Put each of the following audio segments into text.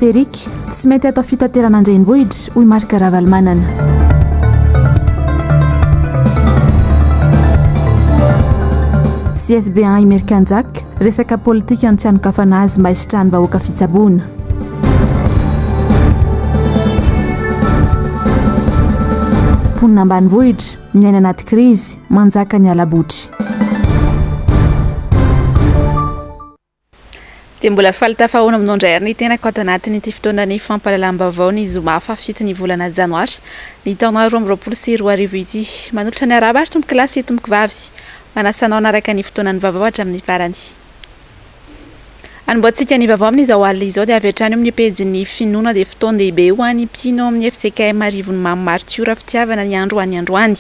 Téléphérique, tsy mety atao fitaterana an-drenivohitra, hoy Marc Ravalomanana. CSB 1 Imerikanjaka, resaka politika no tsy hanokafana azy mba hisitrahan'ny vahoaka fitsaboana. Mponina ambanivohitra, miaina anaty krizy, manjaka ny hala-botry. Dia mbola faly tafahaona aminao indray ary ny tenako ato anatin'ity fotoanan'ny fampahalalam-baovao ny zoma fahafito ny volana janoary ny taona 2022 ity. Manolotra ny arahaba ary tompoko lahy sy tompoko vavy. Manasa anao hanaraka ny fotoanan'ny vaovao hatramin'ny farany. Anombohantsika ny vaovao amin'izao alina izao dia avy hatrany eo amin'ny pejin'ny finoana dia fotoan-dehibe ho an'ny mpino ao amin'ny fjkm Arivonimamo Martiora Fitiavana ny androany androany.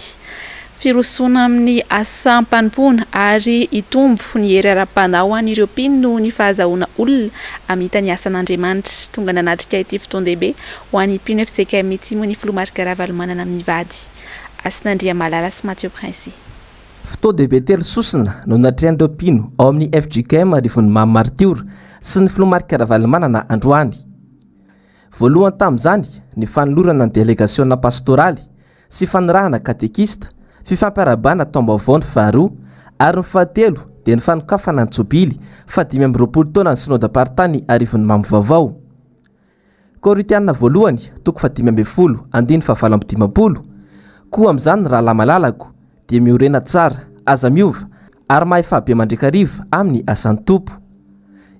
Firosoana amin'ny asam-panompoana ary hitombo ny hery ara-panahy ho an'ireo mpino noho ny fahazahoana olona hamita ny asan'Andriamanitra. Tonga nanatrika ity fotoan-dehibe ho an'ny mpino fjkm ity moa ny filoha Marc Ravalomanana mivady, Hasina Andriamalala sy Mathieu Princi. Fotoan-dehibe telo sosona no natrehan'ireo mpino ao amin'ny fjkm Arivonimamo Martiora sy ny filoha Marc Ravalomanana androany. Voalohany tamin'izany ny fanolorana ny delegasiona pastoraly sy fanirahana katekista, fifampiarahabana taom-baovao ny faharoa ary ny fahatelo dia ny fanokafana ny jobily fahadimy amby roapolo taonan'ny Synodam-paritany Arivonimamo vaovao. Korintiana voalohany, toko fahadimy ambin'ny folo, andininy fahavalo amby dimampolo, Koa amin'izany, rahalahy malalako, dia miorena tsara, aza miova, ary mahefaha be mandrakariva amin'ny asan'ny Tompo.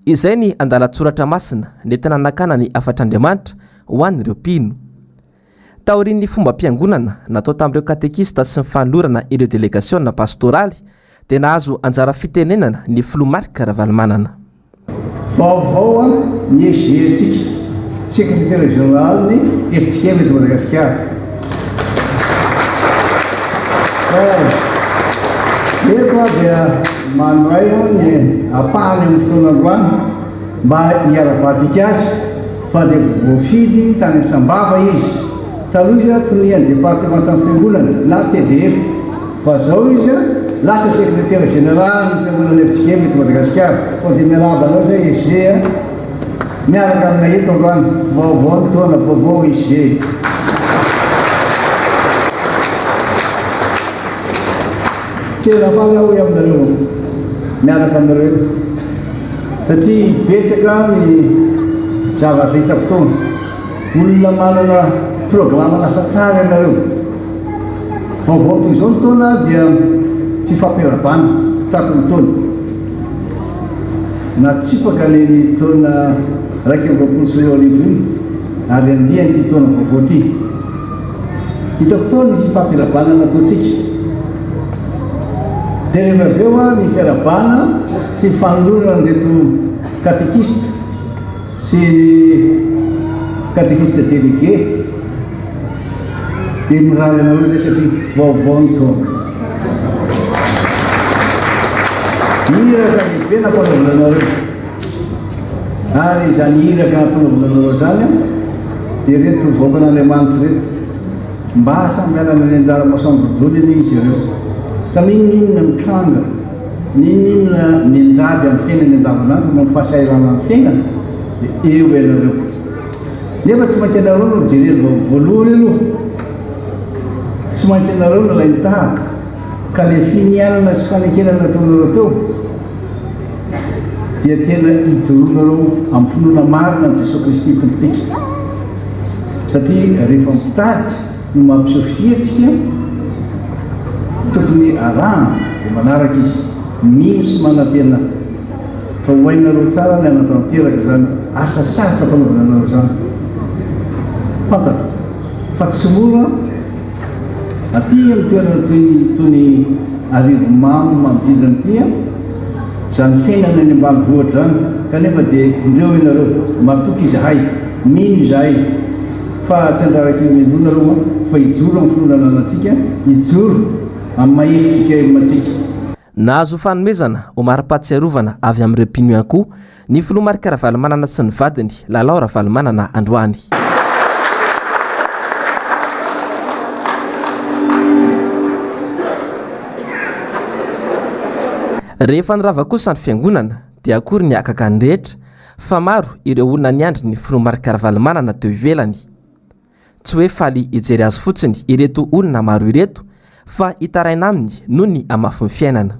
Izay ny andalan-tsoratra masina nentina nakana ny hafatr'Andriamanitra ho an'ireo mpino. Taorian'ny fombam-piangonana natao tamin'ireo katekista sy ny fanolorana ireo delegasiona pastoraly dia nahazo anjara fitenenana ny filoha Marc Ravalomanana. Vaovao ny SG-ntsika, Sekretera Jeneralin'ny FJKM eto Madagasikara. Eto aho dia mandray ny ampahany amin'ny fotoana androany mba hiaravantsika azy fa dia voafidy tany Sambava izy. Taloha izy tonian'ny departemantan'ny fiangonana na TDF. Fa zao izy a, lasa sekretera jeneralin'ny fiangonana fjkm eto Madagasikara. Koa dia miarahaba anao zay SG a, miaraka aminay eto androany, vaovao ny taona, vaovao SG. Tena faly aho hoy aminareo miaraka aminareo eto satria betsaka ny zavatra hitako taona. Olona manana programa lasa tsara ianareo. Vaovao toy izao ny taona dia fifampiarabana tratry ny taona. Natsipaka ny taona 2021 iny ary andiany ity taona vaovao ity. Hitako tao ny fifampiarabana nataontsika. Dia rehefa avy eo ny fiarabana sy fanolorana an'ireto katekista sy ny katekista délégué dia mirary anareo izay satria vaovao ny taona. Iraka lehibe nampanaovina anareo. Ary izany iraka nampanaovina anareo izany dia ireto vahoakan'Andriamanitra ireto. Mba samy hanana ny anjara masoandro daholo anie izy ireo. Ka n'inon'inona mitranga, n'inon'inona mianjady amin'ny fiainany andavanandro noho ny fahasahiranan'ny fiainana, dia eo ianareo. Nefa tsy maintsy ianareo no jerena voalohany aloha. Tsy maintsy ianareo no alain-tahaka. Ka ilay finianana sy fanekena nataonareo teo, dia tena ijoroanareo amin'ny finoana marina an'i Jesoa Kristy Tompontsika. Satria rehefa mitarika no mampiseho fihetsika tokony arahana dia manaraka izy. Mino sy manantena fa ho hainareo tsara ny hanatanteraka izany asa sarotra ampanaovina anareo izany. Fantatro fa tsy mora aty amin'ny toerana toy itony Arivonimamo manodidina ity izany fiainana any ambanivohitra izany kanefa dia indreo ianareo matoky izahay. Mino izahay fa tsy handraraka io mialoha nareo fa hijoro amin'ny finoana ananantsika, hijoro amin'ny maha FJKM antsika. Nahazo fanomezana ho mari-pahatsiarovana avy amin'ireo mpino ihany koa ny filoha Marc Ravalomanana sy ny vadiny, Lalao Ravalomanana androany. Rehefa nirava kosa ny fiangonana dia akory ny hakaka ny rehetra. fa maro ireo olona niandry ny filoha Marc Ravalomanana teo ivelany. Tsy hoe faly hijery azy fotsiny ireto olona maro ireto fa hitaraina aminy noho ny hamafin'ny fiainana.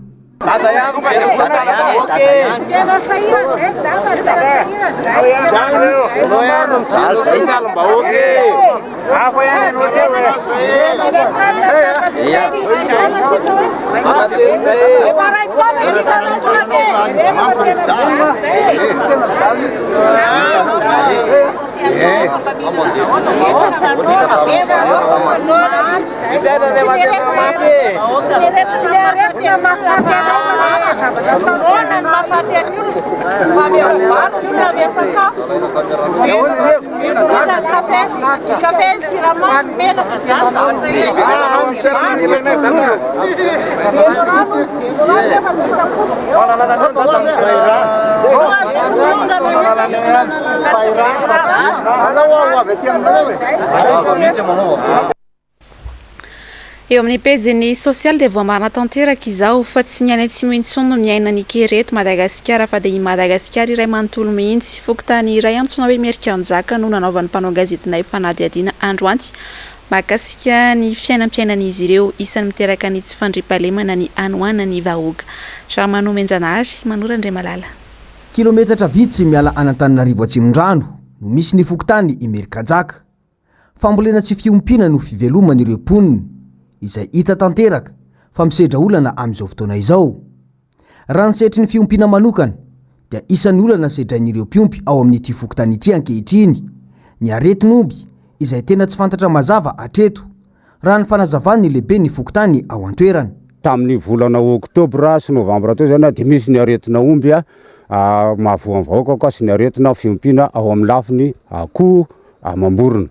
Eo amin'ny pejin'ny sosialy dia voamarina tanteraka izao fa tsy ny any atsimo intsony no miaina ny kere eto Madagasikara fa dia i Madagasikara iray manontolo mihitsy. Fokontany iray antsoina hoe Imerikanjaka no nanaovan'ny mpanao gazetinay fanadihadiana androany mahakasika ny fiainam-piainan'izy ireo. Isan'ny miteraka ny tsy fandriampahalemana ny hanoanan'ny vahoaka. Ramanomenjanahary Manoro Andriamalala. Kilometatra vitsy miala an'Antananarivo Atsimondrano no misy ny fokontany Imerinkajaka. Fambolena sy fiompiana no fiveloman'ireo mponina, izay hita tanteraka fa misedra olana amin'izao fotoana izao. Raha ny sehatry ny fiompiana manokana dia isan'ny olana sedrain'ireo mpiompy ao amin'ity fokontany ity ankehitriny ny aretin'omby izay tena tsy fantatra mazava hatreto, raha ny fanazavan'ny lehiben'ny fokontany ao an-toerana. Tamin'ny volana oktobra sy novambra teo izany dia misy ny aretina omby mahavoa ny vahoaka sy ny aretina fiompiana ao amin'ny lafiny akoho amam-borona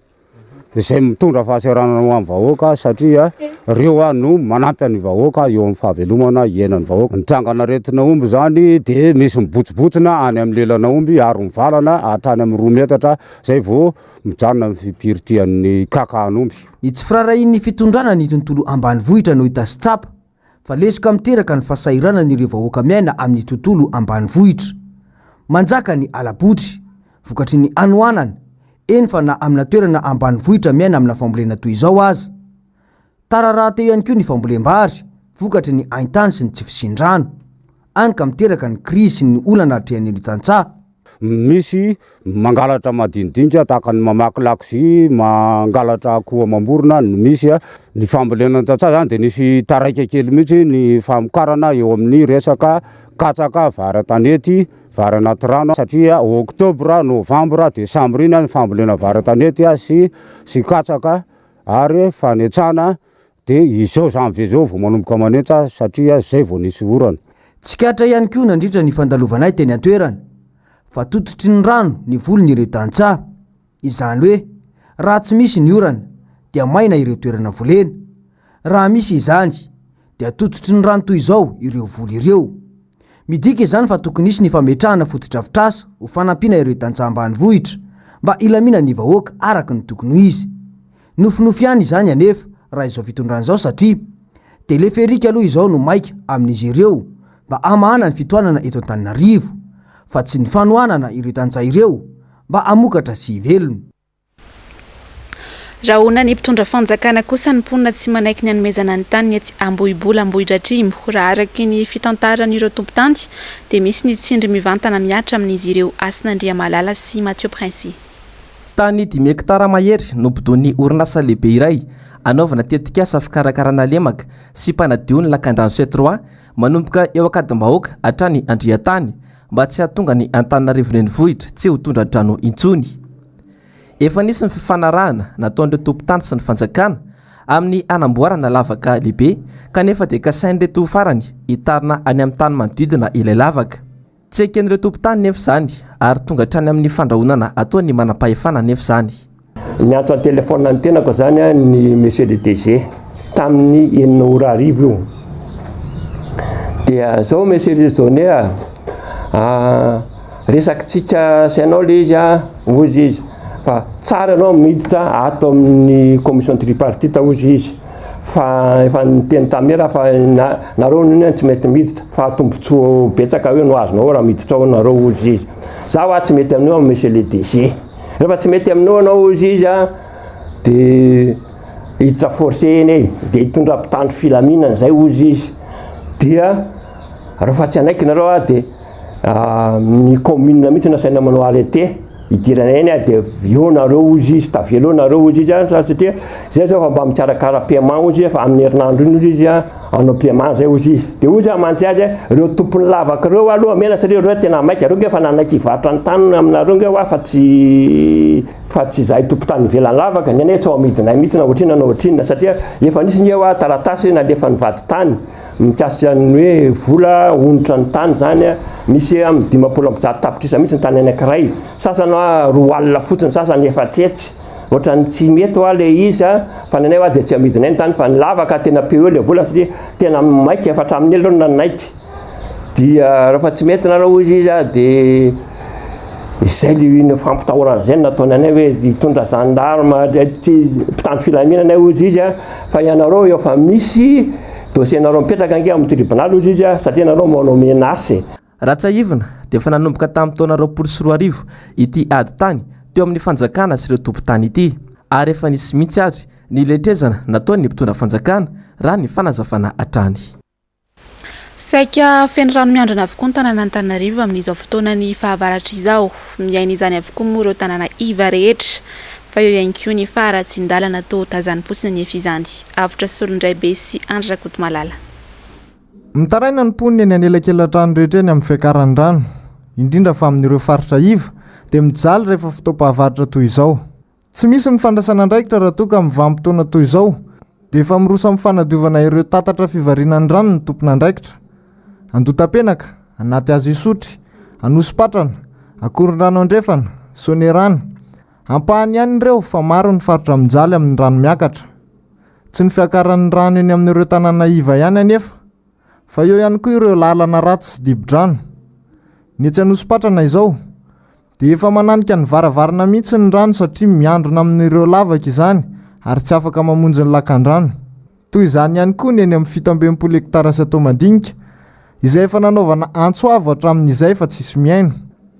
izay mitondra fahasahiranana ho an'ny vahoaka satria ireo no manampy an'ny vahoaka eo amin'ny fahavelomana iainan'ny vahoaka. Ny trangan'aretina omby izany dia misy mibotsibotsina any amin'ny lelana omby ary mivalana hatrany amin'ny 2 metatra izay vao mijanona ny fipiritihan'ny kakahan'omby. Ny tsy firaharahian'ny fitondrana ny tontolo ambanivohitra no hita sy tsapa fa lesoka miteraka ny fahasahiranan'ireo vahoaka miaina amin'ny tontolo ambanivohitra. Manjaka ny ala-botry, vokatry ny hanoanana, eny fa na amina toerana ambanivohitra miaina amina fambolena toy izao aza. Tara rahateo ihany koa ny fambolem-bary, vokatry ny haintany sy ny tsy fisian-drano. Hany ka miteraka ny krizy sy ny olana atrehan'ireo tantsaha. Misy mangalatra madinidinika tahaka ny mamaky lakozia, mangalatra akoho amam-borona no misy. Ny fambolena ny tantsaha izany dia nisy taraika kely mihitsy ny famokarana eo amin'ny resaka katsaka, vary an-tanety, vary anaty rano satria oktobra, novambra, desambra iny ny fambolena vary an-tanety sy sy katsaka ary fanetsana Dia izao janvier izao vao manomboka manetsa satria zay vao nisy orana. Tsikaritra ihany koa nandritra ny fandalovanay teny an-toerana fa tototry ny rano ny volon'ireo tantsaha. Izany hoe raha tsy misy ny orana dia maina ireo toerana volena. Raha misy izany dia tototry ny rano toy izao ireo voly ireo. Midika izany fa tokony hisy ny fametrahana fotodrafitrasa ho fanampiana ireo tantsaha ambanivohitra mba hilaminan'ny vahoaka araka ny tokony ho izy. Nofinofy ihany izany anefa raha izao fitondrana izao satria teleferika aloha izao no maika amin'izy ireo mba hamahana ny fitohanana eto Antananarivo fa tsy ny fanohanana ireo tantsaha ireo mba hamokatra sy hivelona. Rahonan'ny mpitondra fanjakana kosa ny mponina tsy manaiky ny hanomezana ny taniny etsy Ambohibola Ambohidratrimo. Raha araka ny fitantaran'ireo tompon-tany dia misy ny tsindry mivantana mihatra amin'izy ireo. Hasina Andriamalala sy Mathieu Princi. Tany dimy hektara mahery no bodoin'ny orinasa lehibe iray hanaovana tetikasa fikarakarana lemaka sy mpanadio ny lakandrano Sept Roi manomboka eo Ankadimbahoaka hatrany Andriantany mba tsy hahatonga ny Antananarivo Renivohitra tsy ho tondra-drano intsony. Efa nisy ny fifanarahana nataon'ireo tompon-tany sy ny fanjakana amin'ny hanamboarana lavaka lehibe kanefa dia kasain'ireto farany hitarina any amin'ny tany manodidina ilay lavaka. Tsy eken'ireo tompon-tany nefa izany ary tonga hatrany amin'ny fandrahonana ataon'ny manam-pahefana anefa izany. Niantso an-telefaonina ny tenako izany ny Monsieur le DG tamin'ny enina ora hariva io. Dia zao Monsieur le Donné a, resakitsika sy anao le izy a, hozy izy, fa tsara ianao miditra ato amin'ny commission tripartite hozy izy. Fa efa niteny taminay raha fa nareo hono tsy mety miditra fa tombotsoa betsaka hoe no azonao raha miditra ao nareo hozy izy. Za hoa tsy mety amin'io monsieur le DG. Rehefa tsy mety aminao ianao hozy izy a de hiditra forcé eny e, de hitondra mpitandro filaminana zay hozy izy. Dia rehefa tsy hanaiky nareo a de ny commune mihitsy no asaina manao arrêté hidirana eny a de eo nareo hozy izy, tavela eo nareo hozy izy a, satria zay zao efa mba mikarakara paiement hozy izy fa amin'ny herinandro iny hozy izy a hanao paiement zay hozy izy. De hozy aho mantsy azy ireo tompon'ny lavaka ireo aloha omena satria ireo tena maika, ireo nge efa nanaiky hivarotra ny taniny aminareo nge hoa fa tsy fa tsy izahay tompon-tany ivelan'ny lavaka, ny anay tsy ao amidinay mihitsy na ohatrinona na ohatrinona satria efa nisy nge hoa taratasy nalefan'ny vadintany mikasika ny hoe vola onitra ny tany zany a, misy amin'ny 150 tapitrisa mihitsy ny tany anankiray, sasany hoa 20 alina fotsiny, sasany 400. Ohatran'ny tsy mety hoa le izy a, fa ny anay hoa dia tsy amidinay ny tany fa ny lavaka tena PE le vola satria tena maika efa hatramin'ny ela ireo no nanaiky. Dia rehefa tsy mety nareo hozy izy a dia izay le iny fampitahorana izay no nataony anay hoe hitondra gendarme, tsy mpitandro filaminana hozy izy a, fa ianareo efa misy dossier nareo mipetraka ange amin'ny tribunal hozy izy a, satria ianareo manao menace. Raha tsiahivina dia efa nanomboka tamin'ny taona 2020 ity ady tany teo amin'ny fanjakana sy ireo tompon-tany ity ary efa nisy mihitsy ary ny letrezana nataon'ny mpitondra fanjakana raha ny fanazavana hatrany. Saika feno rano miandrona avokoa ny tanàn'Antananarivo amin'izao fotoanan'ny fahavaratra izao. Miaina izany avokoa moa ireo tanàna iva rehetra. Fa eo ihany koa ny faharatsian-dalana toa tazanim-potsiny anefa izany. Avotra Solondraibe sy Andry Rakotomalala. Mitaraina ny mponina eny anelakelan-trano rehetra eny amin'ny fiakaran'ny rano, indrindra fa amin'ireo faritra iva, dia mijaly rehefa fotoam-pahavaratra toy izao. Tsy misy ny fandraisana andraikitra raha toa ka amin'ny vanim-potoana toy izao, dia efa miroso amin'ny fanadiovana ireo tatatra fivarinan'ny rano ny tompon'andraikitra. Andotapenaka, Anaty hazo Isotry, Anosipatrana, Akorondrano Andrefana, Soanierana. Ampahany ihany ireo fa maro ny faritra mijaly amin'ny rano miakatra. Tsy ny fiakaran'ny rano eny amin'ireo tanàna iva ihany anefa, fa eo ihany koa ireo lalana ratsy sy dibo-drano. Ny etsy Anosipatrana izao, dia efa mananika ny varavarana mihitsy ny rano satria miandrona amin'ireo lavaka izany ary tsy afaka mamonjy ny lakandrano. Toy izany ihany koa ny eny amin'ny 67 hektara sy Antohomadinika, izay efa nanaovana antso avo hatramin'izay fa tsisy mihaino.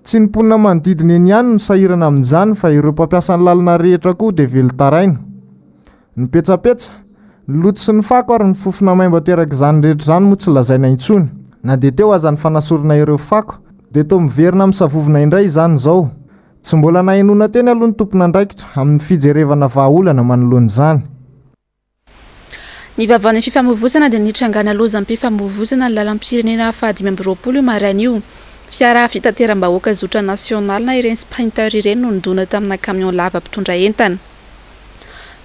Tsy ny mponina manodidina eny ihany no sahirana amin'izany fa ireo mpampiasa ny lalana rehetra koa dia velon-taraina. Ny petsapetsa, ny loto sy ny fako ary ny fofona maimbo aterak'izany rehetra izany moa tsy lazaina intsony. Na dia teo aza ny fanasorana ireo fako dia toa miverina misavovona indray izany izao. Tsy mbola nahenoana teny aloha ny tompon'andraikitra amin'ny fijerevana vahaolana manoloana izany. Ny vaovaon'ny fifamoivoizana dia nitrangana lozam-pifamoivoizana ny lalam-pirenena faha-25 io maraina io. Fiara fitateram-bahoaka zotra nasionaly na ireny sprinter ireny no nidona tamina camion lava mpitondra entana.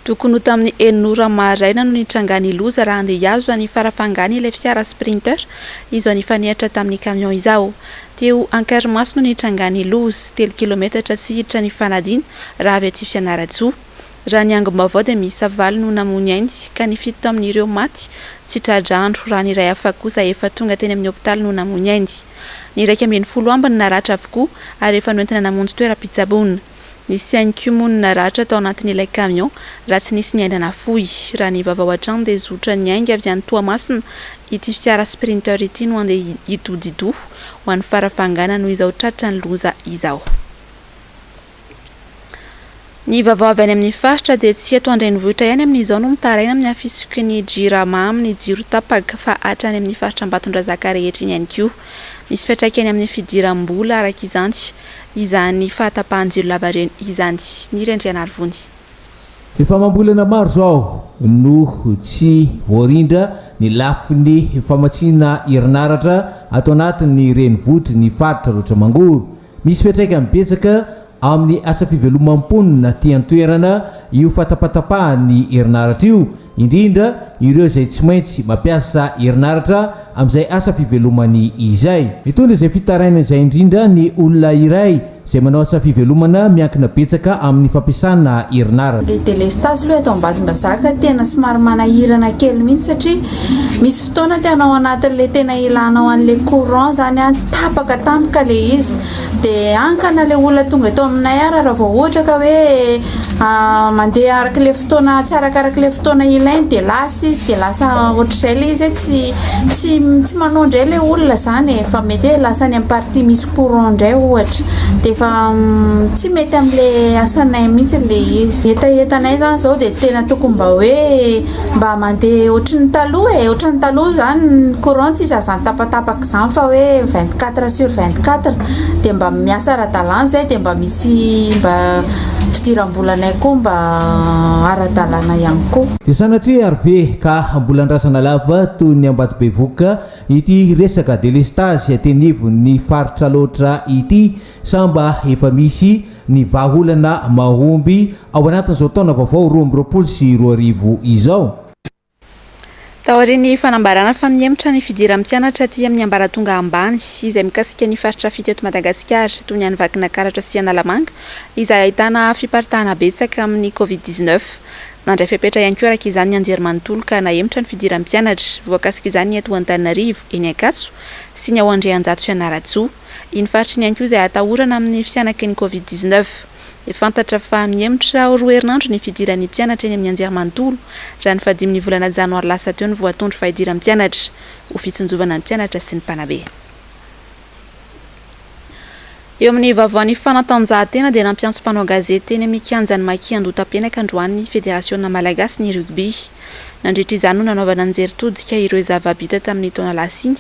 Tokony ho tamin'ny enina ora maraina no nitrangan'ny loza raha handeha hihazo an'i Farafangana ilay fiara sprinter izao nifanehatra tamin'ny camion izao. Teo Ankarimaso no nitrangan'ny loza, telo kilometatra tsy hiditra ny Fanadina raha avy aty Fianarantsoa. Raha ny angom-baovao dia miisa valo no namoy ny ainy ka ny fito tamin'ireo maty tsy tra-drano raha ny iray hafa kosa efa tonga teny amin'ny hopitaly no namoy ny ainy. Ny 11 ambiny naratra avokoa ary efa noentina namonjy toeram-pitsaboana. Nisy ihany koa moa ny naratra tao anatin'ilay camion raha tsy nisy ny aina nafoy. Raha ny vaovao hatrany dia zotra niainga avy any Toamasina ity fiara sprinter ity no handeha hitodi-doha ho any Farafangana no izao tratran'ny loza izao. Ny vaovao avy any amin'ny faritra dia tsy eto an-drenivohitra ihany amin'izao no mitaraina amin'ny hafisoky ny Jirama amin'ny jiro tapaka fa hatrany amin'ny faritra Ambatondrazaka rehetra iny ihany koa. Misy fiantraikany amin'ny fidiram-bola araka izany izany fahatapahan-jiro lavareny izany. Niry Andrianarivony. Efa amam-bolana maro izao no tsy voarindra ny lafiny famatsiana herinaratra ato anatin'ny renivohitry ny faritra Alaotra Mangoro. Misy fiantraikany betsaka amin'ny asa fiveloman'ny mponina aty an-toerana io fahatapatapahan'ny herinaratra io, indrindra ireo izay tsy maintsy mampiasa herinaratra amin'izay asa fivelomany izay. Nitondra izay fitarainana izay indrindra ny olona iray izay manao asa fivelomana miankina betsaka amin'ny fampiasana herinaratra. Ilay delestazy aloha eto Ambatondrazaka tena somary manahirana kely mihitsy satria misy fotoana tena ao anatin'ilay tena ilanao an'ilay courant zany an, tapaka tampoka ilay izy. Dia hany ka na ilay olona tonga eto aminay ara raha vao ohatra ka hoe mandeha araka ilay fotoana tsy arakaraka ilay fotoana ilainy dia lasa izy dia lasa ohatr'izay ilay izy hoe tsy tsy tsy manao indray ilay olona izany e, fa mety hoe lasa any amin'ny partie misy courant indray ohatra. Dia efa tsy mety amin'ilay asanay mihitsy ilay izy. Hetahetanay izany izao dia tena tokony mba hoe Mba mandeha ohatry ny taloha e, ohatry ny taloha izany ny courant tsisy azany tapatapaka izany fa hoe 24 sur 24 dia mba miasa ara-dalàna izay dia mba misy mba fidiram-bolanay koa mba ara-dalàna ihany koa. Dia sanatria ary ve ka mbola andrasana lava toy ny Ambatobevohoka ity resaka delestazy teny anivon'ny faritra Alaotra ity sa mba efa misy ny vahaolana mahomby ao anatin'izao taona vaovao 2022 izao. Taorian'ny fanambarana fa mihemotra ny fidiran'ny mpianatra aty amin'ny ambaratonga ambany izay mikasika ny faritra fito eto Madagasikara toy ny any Vakinakaratra sy Analamanga izay ahitana fiparitahana betsaka amin'ny Covid 19. Nandray fepetra ihany koa araka izany ny anjerimanontolo ka nahemotra ny fidiran'ny mpianatra. Voakasik'izany ny eto Antananarivo, eny Ankatso sy ny ao Andrianjato Fianarantsoa. Iny faritra iny ihany koa izay atahorana amin'ny fihanaky ny Covid 19. Fantatra fa mihemotra ho roa herinandro ny fidiran'ny mpianatra eny amin'ny anjerimanontolo, raha ny fahadimin'ny volana janoary lasa teo no voatondro fa hidiran'ny mpianatra, ho fitsinjovana ny mpianatra sy ny mpanabe. Eo amin'ny vaovaon'ny fanatanjahantena dia nampiantso mpanao gazety teny amin'ny kianjan'ny Maki Andohatapenaka androany ny Federasiona Malagasy ny Rugby. Nandritra izany no nanaovana ny jery todika ireo zava-bita tamin'ny taona lasa iny,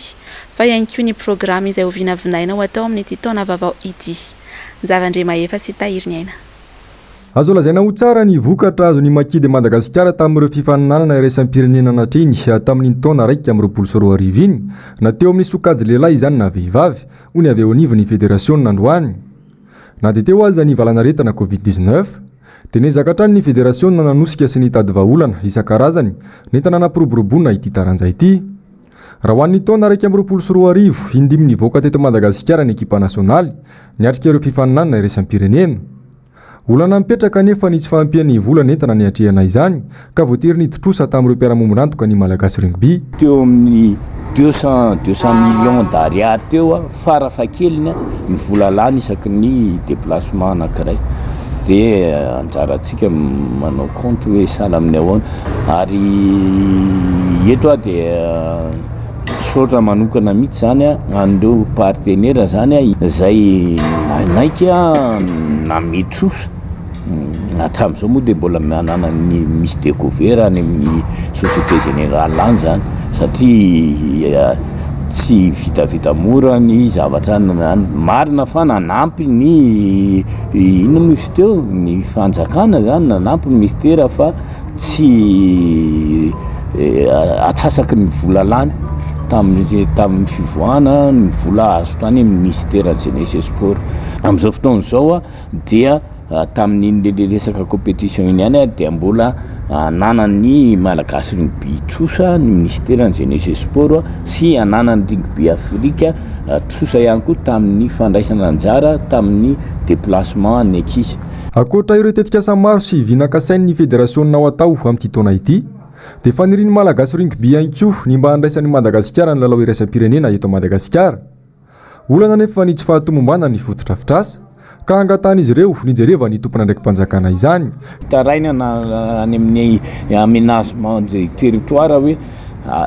fa ihany koa ny programa izay ho vinavinaina ho atao amin'ity taona vaovao ity. Njavandriamahefa sy Tahiriniaina. Azo lazaina ho tsara ny vokatra azon'ny Maki de Madagasikara tamin'ireo fifaninanana iraisam-pirenena natrehiny tamin'iny taona 2021 iny, na teo amin'ny sokajy lehilahy izany na vehivavy, hoy ny avy eo anivon'ny federasiona androany. Na dia teo aza ny valanaretina Covid 19, dia niezaka hatrany ny federasiona nanosika sy nitady vahaolana isan-karazany nentina nampiroboroboana ity taranja ity. Raha ho an'ny taona 2021, indimy nivoaka teto Madagasikara ny ekipa nasionaly niatrika ireo fifaninanana iraisam-pirenena. Olana mipetraka anefa ny tsy fahampian'ny vola nentina niatrehana izany ka voatery nidi-trosa tamin'ireo mpiara-mombon'antoka ny Malagasy Rugby. Teo amin'ny deux cent deux cent millions d'ariary teo farafahakeliny ny vola lany isaky ny déplacement anankiray dia anjarantsika manao compte hoe sahala amin'ny ahoana ary eto aho dia Misaotra manokana mihitsy zany an'ireo partenaire zany izay nanaiky nanome trosa, hatramin'izao moa dia mbola manana ny misy decouvert any amin'ny société générale any zany satria tsy vitavita mora ny zavatra marina fa nanampy ny inona moa izy teo ny fanjakana zany nanampy ny ministera fa tsy atsasaky ny vola lany tamin'ny tamin'ny fivoahana ny vola azo tany amin'ny minisiteran'ny jeunesse et sport. Amin'izao fotoana izao dia tamin'iny le resaka competition iny ihany dia mbola ananan'ny Malagasy rugby trosa ny minisiteran'ny jeunesse et sport sy ananan'ny rugby Afrika trosa ihany koa tamin'ny fandraisana anjara tamin'ny déplacement an'ny ankizy. Ankoatra ireo tetikasa maro sy vina kasain'ny federasiona ho atao amin'ity taona ity, dia fanirian'ny Malagasy Rugby ihany koa ny mba handraisan'i Madagasikara ny lalao iraisam-pirenena eto Madagasikara. Olana anefa ny tsy fahatomombanan'ny fotodrafitrasa, ka angatahan'izy ireo ny hijerevan'ny tompon'andraiki-panjakana izany. Fitarainana any amin'ny aménagement du territoire hoe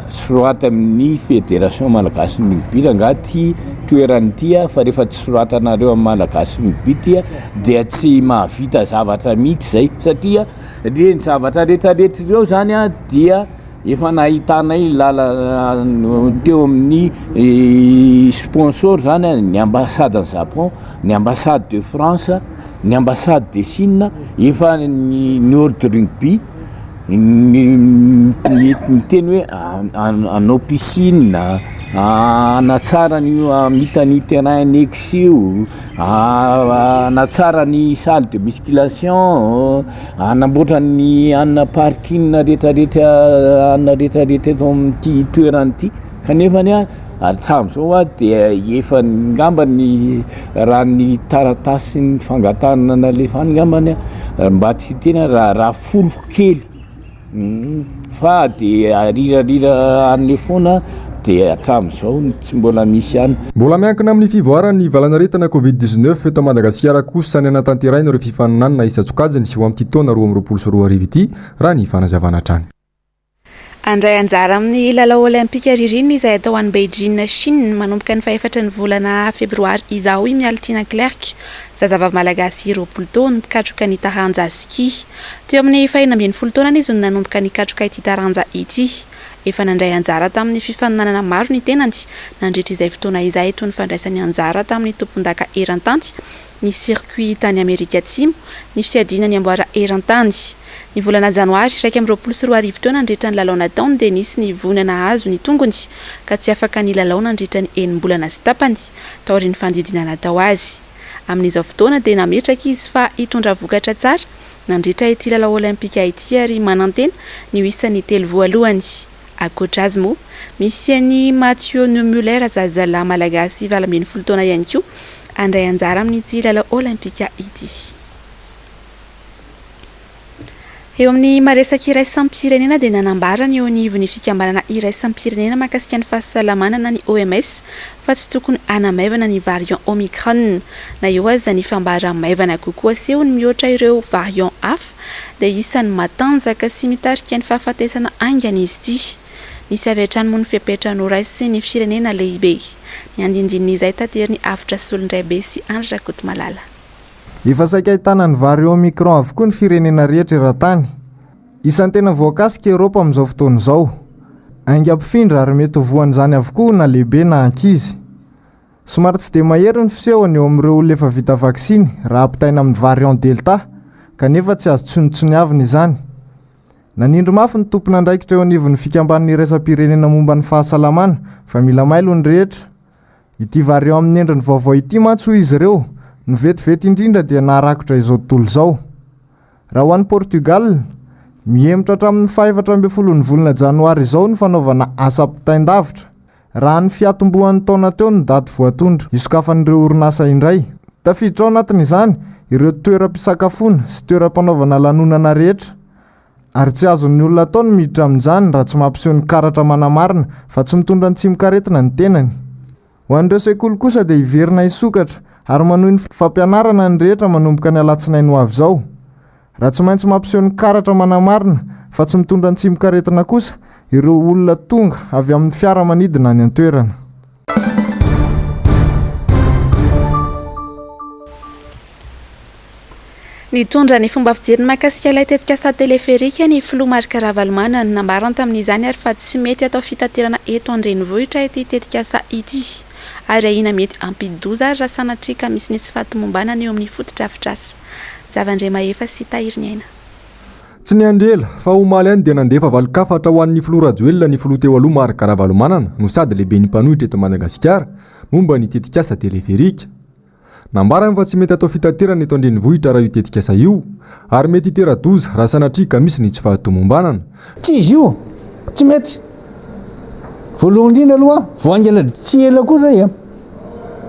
Soraty amin'ny Federation Malagasy ny Rugby rangaha ty toerana ity a, fa rehefa tsy soratanareo amin'ny Malagasy Rugby ty dia tsy mahavita zavatra mihitsy zay satria ireny zavatra rehetrarehetra ireo zany a dia efa nahitanay lalana teo amin'ny sponsor zany a, ny ambassade an'i Japon, ny ambassade de France, ny ambassade de Chine, efa ny ordre rugby. Miteny hoe hanao piscine, hanatsara an'io hamita an'io terrain annexe io, hanatsara ny salle de musculation, hanamboatra ny anona parking retraretra anona retraretra eto amin'ity toerana ity kanefany an hatramin'izao an dia efa angamba ny raha ny taratasin'ny fangatahana nalefa any angambany an mba tsy hiteny aho raha folo kely fa de arirarira any foana. Dia hatramin'izao tsy mbola misy ihany. Mbola miankina amin'ny fivoaran'ny valanaretina Covid 19 eto Madagasikara kosa ny hanatanterahina ireo fifaninanana isan-tsokajiny ho amin'ity taona 2022 ity, raha ny fanazavana hatrany. Handray anjara amin'ny lalao Olympika ririnina izay hatao any Beijing, Chine, manomboka ny fahefatry ny volana febroary izao i Mialitiana Clerc, zazavavy malagasy 20 taona, mpikatroka ny taranja ski. Teo amin'ny fahenina ambin'ny folo taonany izy no nanomboka nikatroka ity taranja ity. Efa nandray anjara tamin'ny fifaninanana maro ny tenany nandritra izay fotoana izay toy ny fandraisany anjara tamin'ny tompondaka eran-tany, ny circuit tany Amerika Atsimo, ny fiadiana ny amboara eran-tany. Ny volana janoary 2021 teo nandritra ny lalao nataony dia nisy ny voina nahazo ny tongony ka tsy afaka nilalao nandritra ny enim-bolana sy tapany taorian'ny fandidiana natao azy. Amin'izao fotoana dia nametraka izy fa hitondra vokatra tsara nandritra ity lalao Olympika ity ary manantena ny ho isan'ny telo voalohany. Ankoatra azy moa, misy an'i Mathieu Neumuller zazalahy malagasy 18 taona ihany koa handray anjara amin'ity lalao Olympika ity. Eo amin'ny maresaka iraisam-pirenena dia nanambara ny eo anivon'ny fikambanana iraisam-pirenena mahakasika ny fahasalamana na ny OMS fa tsy tokony hanamaivana ny variant Omicron. Na eo aza ny fambara maivana kokoa asehony mihoatra ireo variant hafa dia isan'ny matanjaka sy mitarika ny fahafatesana haingana izy ity. Nisy avy hatrany moa ny fepetra noraisin'ny firenena lehibe. Ny andindinin'izay taterin'i Avotra Solondraibe sy Andry Rakotomalala. Efa saika ahitana ny variant Omicron avokoa ny firenena rehetra eran-tany. Isan'ny tena voakasika i Eoropa amin'izao fotoana izao. Haingam-pifindra ary mety ho voan'izany avokoa na lehibe na ankizy. Somary tsy dia mahery ny fisehony eo amin'ireo olona efa vita vaksiny raha ampitaina amin'ny variant Delta, kanefa tsy azo tsinotsiniavina izany. Nanindry mafy ny tompon'andraikitra eo anivon'ny fikambanana iraisam-pirenena momba ny fahasalamana fa mila mailo ny rehetra. Ity variant amin'ny endriny vaovao ity mantsy hoy izy ireo no vetivety indrindra dia naharakotra izao tontolo izao. Raha ho an'i Portugal, mihemotra hatramin'ny fahefatra ambin'ny folon'ny volana janoary izao ny fanaovana asa ampitain-davitra, raha ny fiatombohan'ny taona teo no daty voatondro hisokafan'ireo orinasa indray. Tafiditra ao anatin'izany ireo toeram-pisakafoana sy toeram-panaovana lanonana rehetra. Ary tsy azon'ny olona atao ny miditra amin'izany raha tsy mampiseho ny karatra manamarina fa tsy mitondra ny tsimokaretina ny tenany. Ho an'ireo sekoly kosa dia hiverina hisokatra ary manohy ny fampianarana ny rehetra manomboka ny alatsinainy ho avy izao. Raha tsy maintsy mampiseho ny karatra manamarina fa tsy mitondra ny tsimokaretina kosa ireo olona tonga avy amin'ny fiaramanidina any an-toerana. Nitondra ny fomba fijeriny mahakasika ilay tetikasa teleferika ny filoha Marc Ravalomanana. Nambarany tamin'izany ary fa tsy mety atao fitaterana eto an-drenivohitra ity tetikasa ity ary ahiana mety hampidi-doza ary raha sanatria ka misy ny tsy fahatomombanana eo amin'ny fotodrafitrasa. Javandriamahefa sy Tahiriniaina. Tsy niandry ela, fa omaly ihany dia nandefa valin-kafatra ho an'ny filoha Rajoelina ny filoha teo aloha Marc Ravalomanana no sady lehiben'ny mpanohitra eto Madagasikara momba ny tetikasa teleferika. Nambarany fa tsy mety atao fitaterana eto an-drenivohitra raha io tetikasa io, ary mety hitera-doza raha sanatria ka misy ny tsy fahatomombanana. Tsy izy io, tsy mety. Voalohany indrindra aloha, vao haingana tsy ela koa zay a,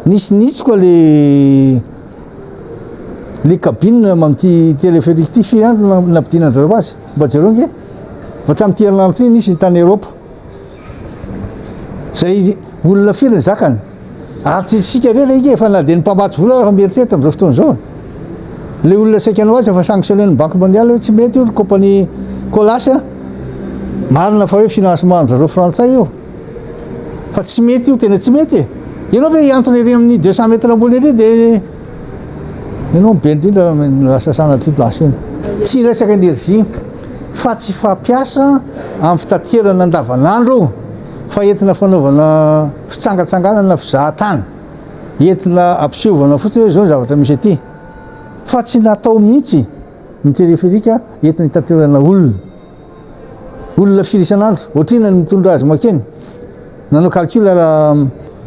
nisy nitsiko le le cabine amin'ity téléphérique ity, firy andro no nampidinan-dry zareo azy? Mba jereo ange, vao tamin'ity herinandro ity nisy tany Eropa. Zay olona firy ny zakany? Ary tsy isika irery ange fa na dia ny mpamatsy vola aza mieritreritra amin'izao fotoana izao. Ilay olona saika hanao azy efa sanctionné-n'ny Banque mondiale hoe tsy mety io ry compagnie Colas a. Marina fa hoe financement an-dry zareo frantsay io. Fa tsy mety io, tena tsy mety e. Ianao ve hihantona ery amin'ny 200 mètres ambony ery dia ianao be indrindra lasa sanatria lasa iny. Tsy resaka énergie fa tsy fampiasa amin'ny fitaterana andavanandro fa entina fanaovana fitsangatsanganana na fizahan-tany, entina ampisehovana fotsiny hoe izao ny zavatra misy aty, fa tsy natao mihitsy ny téléphérique entina hitaterana olona. Olona firy isan'andro? Ohatr'inona ny mitondra azy mankeny? Nanao calcul raha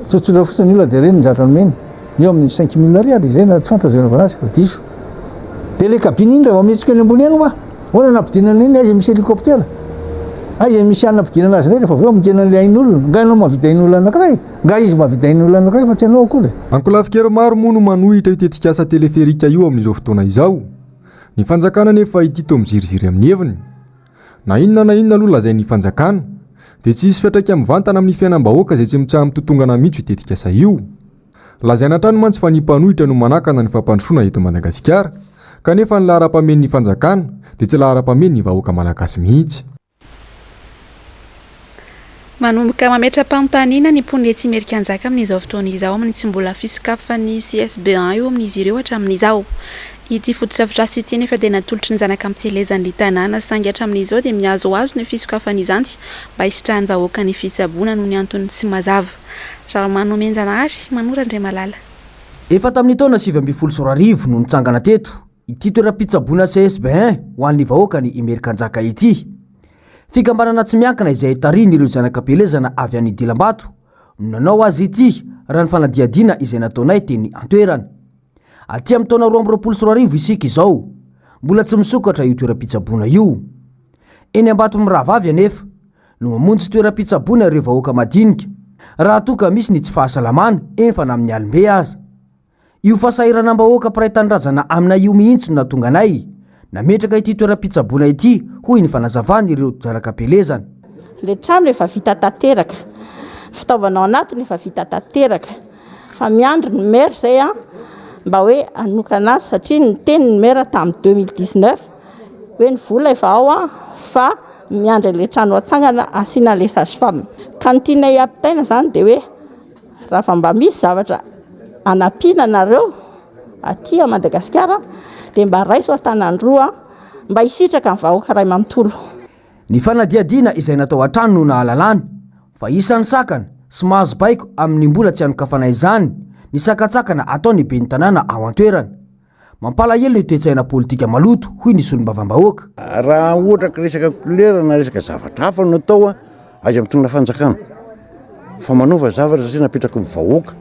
tsotsotra fotsiny ny olona dia ireny ny zavatra nomeny, eo amin'ny 5000 ariary izay na tsy fantatra izay anaovana azy fa diso. Dia ilay cabine iny raha vao mihetsika eny ambony eny hoa, ahoana no ampidinana iny, aiza misy hélicoptère? Aiza misy hanina ampidinana azy indray rehefa avy eo hamonjena an'ilay ain'olona? Nga ianao mahavita ain'olona anankiray? Nga izy mahavita ain'olona anankiray fa tsy ianao akory? Ankolafin-kery maro moa no manohitra io tetikasa teleferika io amin'izao fotoana izao. Ny fanjakana anefa ity toa miziriziry amin'ny heviny. Na inona na inona aloha lazain'ny fanjakana. dia tsy hisy fiantraikany mivantana amin'ny fiainam-bahoaka izay tsy mitsaha-mitotongana mihitsy io tetikasa io. Lazaina hatrany mantsy fa ny mpanohitra no manakana ny fampandrosoana eto Madagasikara, kanefa ny laharam-pahamen'ny fanjakana dia tsy laharam-pahamen'ny vahoaka malagasy mihitsy. Manomboka mametra-panontaniana ny mponina etsy Imerikanjaka amin'izao fotoana izao amin'ny tsy mbola fisokafan'ny CSB ii eo amin'izy ireo hatramin'izao. Ity fotodrafitrasa ity anefa dia natolotry ny zanaka am-pielezan'ny tanàna saingy hatramin'izao dia mihazohazo ny fisokafan'izany mba hisitrahan'ny vahoaka ny fitsaboana noho ny antony tsy mazava. Ralamanomenjanahary, Manoro Andriamalala. Efa tamin'ny taona 2019 no nitsangana teto ity toeram-pitsaboana CSB ii ho an'ny vahoakan'i Imerikanjaka ity. Fikambanana tsy miankina izay tarihin'ireo zanak'ampielezana avy any Dilambato no nanao azy ity raha ny fanadihadiana izay nataonay teny an-toerana. Aty amin'ny taona 2022 isika izao, mbola tsy misokatra io toeram-pitsaboana io. Eny Ambatomirahavavy anefa no mamonjy toeram-pitsaboana ireo vahoaka madinika raha toa ka misy ny tsy fahasalamana eny fa na amin'ny alim-be aza. Io fahasahiranam-bahoaka mpiray tanindrazana aminay io mihitsy no nahatonga anay nametraka ity toeram-pitsaboana ity, hoy ny fanazavan'ireo zanak'Ampielezana. Ilay trano efa vita tanteraka, fitaovana ao anatiny efa vita tanteraka, fa miandry ny maire izay an, mba hoe hanokana azy satria niteny ny maire tamin'ny 2019 hoe ny vola efa ao an, fa miandry an'ilay trano hatsangana hasiana an'ilay sage femme. Ka ny tianay hampitaina izany dia hoe Raha vao mba misy zavatra hanampiana anareo aty à Madagasikara dia mba raiso an-tanan-droa mba hisitraka ny vahoaka iray manontolo. Ny fanadihadiana izay natao hatrany no nahalalana fa isan'ny sakana sy mahazo baiko amin'ny mbola tsy hanokafana izany ny sakantsakana ataon'ny ben'ny tanàna ao an-toerana. Mampalahelo ny toe-tsaina politika maloto, hoy ny solombavambahoaka. Raha ohatra ka resaka couleur na resaka zavatra hafa no atao a, aiza mitondra fanjakana fa manova zavatra satria napetraky ny vahoaka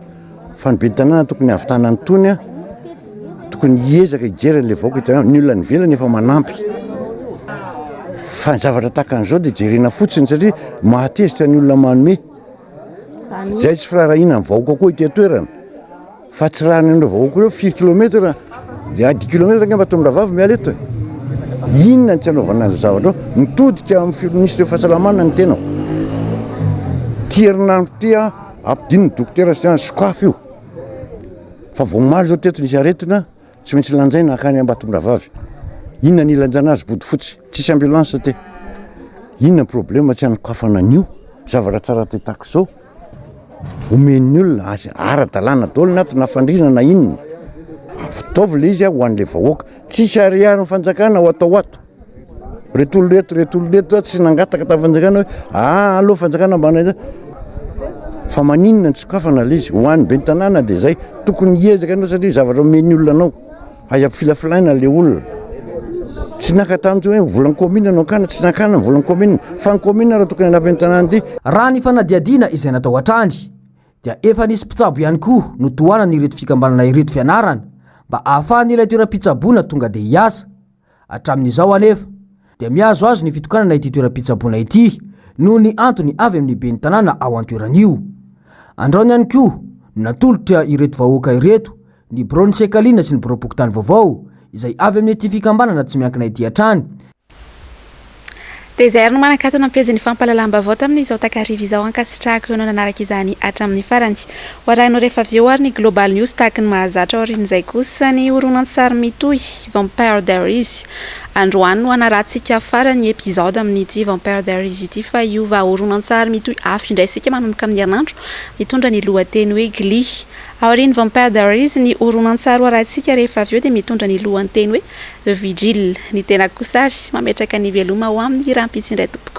fa ny ben'ny tanàna tokony hahavitana an'itony a, tokony hiezaka hijery an'ilay vahoaka hitanao, ny olona any ivelany efa manampy fa ny zavatra tahaka an'izao dia jerena fotsiny satria mahatezitra ny olona manome, izay tsy firaharahiana ny vahoaka koa ety an-toerana. Fa tsy raha ny an'ireo vahoaka ireo firy kilomètre dia dix kilomètre angamba Tombo Rahavavy miala eto e. Inona no tsy anaovana an'izao zavatra io? Mitodika amin'ny minisitry ny fahasalamana ny tenako. Ity herinandro ity aho ampidino ny dokotera sy sokafy io. Fa vao omaly izao teto nisy aretina Tsy maintsy lanjaina hakany Ambatomirahavavy. Inona ny ilanjana azy bodofotsy? Tsisy ambulance aty. Inona ny problème tsy hanokafana an'io? Zavatra tsara te tahaka izao omen'ny olona azy ara-dalàna daholo na ato na fandriana na inona. Fitaovy ilay izy ho an'ilay vahoaka. Tsisy ariary ny fanjakana ho atao ato. Reto olona reto, reto olona reto tsy nangataka tamin'ny fanjakana hoe ah aleo fanjakana mba hanao fa maninona ny sokafana ilay izy ho an'ny ben'ny tanàna dia zay tokony hiezaka ianao satria zavatra omen'ny olona anao aiza ampifilafilaina ilay olona tsy naka tamin'ny hoe volan'ny commune no akana tsy nakana ny volan'ny commune fa ny commune raha tokony hanampy ny tanàna ity Raha ny fanadihadiana izay natao hatrany dia efa nisy mpitsabo ihany koa notohanan'ireto fikambanana ireto fianarana mba ahafahan'ilay toeram-pitsaboana tonga dia hiasa. Hatramin'izao anefa dia mihazohazo ny fitokanana ity toeram-pitsaboana ity noho ny antony avy amin'ny ben'ny tanàna ao an-toerana io. Andraony ihany koa no natolotra ireto vahoaka ireto ny biraon'ny Sekalina sy ny biraom-pokontany vaovao izay avy amin'ity fikambanana tsy miankina ity hatrany. Dia izay ary no manakatona ny pejin'ny fampahalalam-baovao tamin'izao takariva izao. Ankasitrahako ianao nanaraka izany hatramin'ny farany. Ho arahinao rehefa avy eo ary ny Global News tahaka ny mahazatra aorian'izay kosa ny horonantsary mitohy Vampire Diaries. Androany no hanarahantsika farany ny episode amin'ity Vampire Diaries ity fa hiova horonantsary mitohy hafa indray isika manomboka amin'ny herinandro mitondra ny lohateny hoe Glee. Aorian'ny Vampire Diaries ny horonantsary ho arahintsika rehefa avy eo dia mitondra ny lohanteny hoe The Vigil. Ny tenako kosa ary mametraka ny veloma ho amin'ny rahampitso indray tompoko.